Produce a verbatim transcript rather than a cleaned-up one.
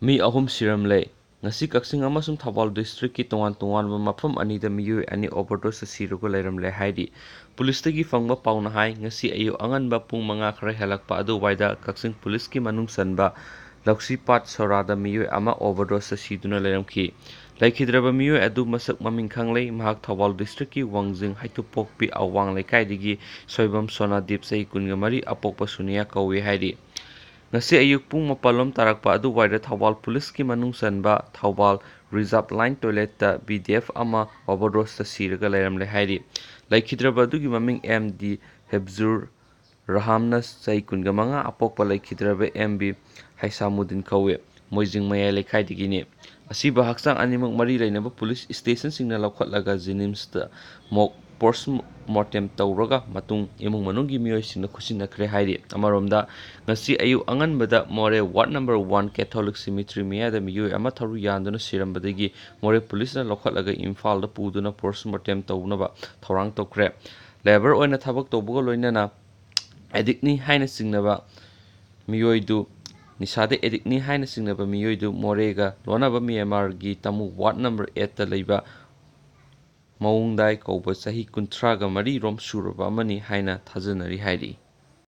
ꯃꯤ ꯑꯍꯨꯝ ꯁꯤꯔꯝꯂꯦ꯫ ꯉꯁꯤ ꯀꯛꯆꯤꯡ ꯑꯃꯁꯨꯡ ꯊꯧꯕꯥꯜ ꯗꯤꯁꯇ꯭ꯔꯤꯛꯀꯤ ꯇꯣꯉꯥꯟ ꯇꯣꯉꯥꯟꯕ ꯃꯐꯝ ꯑꯅꯤꯗ ꯃꯤꯑꯣꯏ ꯑꯅꯤ ꯑꯣꯚꯔꯗꯣꯁꯇ ꯁꯤꯔꯒ ꯂꯩꯔꯝꯂꯦ ꯍꯥꯏꯔꯤ꯫ ꯄꯨꯂꯤꯁꯇꯒꯤ ꯐꯪꯕ ꯄꯥꯎꯅ ꯍꯥꯏ, ꯉꯁꯤ ꯑꯌꯨꯛ ꯑꯉꯟꯕ ꯄꯨꯡ ꯃꯉꯥ ꯈꯔ ꯍꯦꯜꯂꯛꯄ ꯑꯗꯨꯋꯥꯏꯗ ꯀꯛꯆꯤꯡ ꯄꯨꯂꯤꯁꯀꯤ ꯃꯅꯨꯡ ꯆꯟꯕ ꯂꯧꯁꯤꯄꯥꯠ ꯁꯣꯔꯥꯗ ꯃꯤꯑꯣꯏ ꯑꯃ ꯑꯣꯚꯔꯗꯣꯁꯇ ꯁꯤꯗꯨꯅ ꯂꯩꯔꯝꯈꯤ꯫ ꯂꯩꯈꯤꯗ꯭ꯔꯕ ꯃꯤꯑꯣꯏ ꯑꯗꯨ ꯃꯁꯛ ꯃꯃꯤꯡ ꯈꯪꯂꯦ꯫ ꯃꯍꯥꯛ ꯊꯧꯕꯥꯜ ꯗꯤꯁꯇ꯭ꯔꯤꯛꯀꯤ ꯋꯥꯡꯖꯤꯡ ꯍꯩꯇꯨꯞꯄꯣꯛꯄꯤ ꯑꯋꯥꯡ ꯂꯩꯀꯥꯏꯗꯒꯤ ꯁꯣꯏꯕꯝ ꯁꯣꯅꯥꯗꯤꯞ, ꯆꯍꯤ ꯀꯨꯟꯒ ꯃꯔꯤ, ꯑꯄꯣꯛꯄ ꯁꯨꯅꯤꯌꯥ ꯀꯧꯏ ꯍꯥꯏꯔꯤ꯫ ꯉꯁꯤ ꯑꯌꯨꯛ ꯄꯨꯡ ꯃꯥꯄꯜ ꯂꯣꯝ ꯇꯥꯔꯛꯄ ꯑꯗꯨꯋꯥꯏꯗ ꯊꯧꯕꯥꯜ ꯄꯨꯂꯤꯁꯀꯤ ꯃꯅꯨꯡ ꯆꯟꯕ ꯊꯧꯕꯥꯜ ꯔꯤꯖꯥꯔꯚ ꯂꯥꯏꯟ ꯇꯣꯏꯂꯦꯠꯇ ꯕꯤ ꯗꯤ ꯑꯦꯐ ꯑꯃ ꯑꯣꯚꯔꯗꯣꯁꯇ ꯁꯤꯔꯒ ꯂꯩꯔꯝꯂꯦ ꯍꯥꯏꯔꯤ꯫ ꯂꯩꯈꯤꯗ꯭ꯔꯕ ꯑꯗꯨꯒꯤ ꯃꯃꯤꯡ ꯑꯦꯝ ꯗꯤ ꯍꯦꯕꯖꯨꯔ ꯔꯍꯥꯝꯅ, ꯆꯍꯤ ꯀꯨꯟꯒ ꯃꯉꯥ, ꯑꯄꯣꯛꯄ ꯂꯩꯈꯤꯗ꯭ꯔꯕ ꯑꯦꯝ ꯕꯤ ꯍꯩꯁꯥꯃꯨꯗꯤꯟ ꯀꯧꯏ꯫ ꯃꯣꯏꯖꯤꯡ ꯃꯌꯥꯏ ꯂꯩꯀꯥꯏꯗꯒꯤꯅꯤ꯫ ꯑꯁꯤꯕ ꯍꯛꯆꯥꯡ ꯑꯅꯤꯃꯛ ꯃꯔꯤ ꯂꯩꯅꯕ ꯄꯨꯂꯤꯁ ꯁ꯭ꯇꯦꯁꯟꯁꯤꯡꯅ ꯂꯧꯈꯠꯂꯒ ꯖꯦꯅꯤꯝꯁꯇ ꯃꯣꯛ ꯄꯣꯁꯃꯣꯔꯇꯦꯝ ꯇꯧꯔꯒ ꯃꯇꯨꯡ ꯏꯃꯨꯡ ꯃꯅꯨꯡꯒꯤ ꯃꯤꯑꯣꯏꯁꯤꯡꯅ ꯈꯨꯠꯁꯤꯟꯅꯈ꯭ꯔꯦ ꯍꯥꯏꯔꯤ꯫ ꯑꯃꯔꯣꯝꯗ, ꯉꯁꯤ ꯑꯌꯨꯛ ꯑꯉꯟꯕꯗ Moreh ward number one Catholic cemetery ꯃꯌꯥꯗ ꯃꯤꯑꯣꯏ ꯑꯃ ꯊꯧꯔꯤ ꯌꯥꯟꯗꯨꯅ ꯁꯤꯔꯝꯕꯗꯒꯤ ꯃꯣꯔꯦ ꯄꯨꯂꯤꯁꯅ ꯂꯧꯈꯠꯂꯒ ꯏꯝꯐꯥꯜꯗ ꯄꯨꯗꯨꯅ ꯄꯣꯁꯃꯣꯔꯇꯦꯝ ꯇꯧꯅꯕ ꯊꯧꯔꯥꯡ ꯇꯧꯈ꯭ꯔꯦ꯫ ꯂꯦꯕꯔ ꯑꯣꯏꯅ ꯊꯕꯛ ꯇꯧꯕꯒ ꯂꯣꯏꯅꯅ ꯑꯦꯗꯤꯛꯅꯤ ꯍꯥꯏꯅ ꯆꯤꯡꯅꯕ ꯃꯤꯑꯣꯏꯗꯨ, ꯅꯤꯁꯥꯗ ꯑꯦꯗꯤꯛꯅꯤ ꯍꯥꯏꯅ ꯆꯤꯡꯅꯕ ꯃꯤꯑꯣꯏꯗꯨ ꯃꯣꯔꯦꯒ ꯂꯣꯟꯅꯕ ꯃ꯭ꯌꯥꯟꯃꯥꯔꯒꯤ ꯇꯥꯃꯨ ꯋꯥꯔꯗ ꯅꯝꯕꯔ ꯑꯩꯠꯇ ꯂꯩꯕ ꯃꯑꯣꯡꯗꯥꯏ ꯀꯧꯕ ꯆꯍꯤ ꯀꯨꯟꯊ꯭ꯔꯥꯒ ꯃꯔꯤ ꯔꯣꯝ ꯁꯨꯔꯕ ꯑꯃꯅꯤ ꯍꯥꯏꯅ ꯊꯥꯖꯅꯔꯤ ꯍꯥꯏꯔꯤ꯫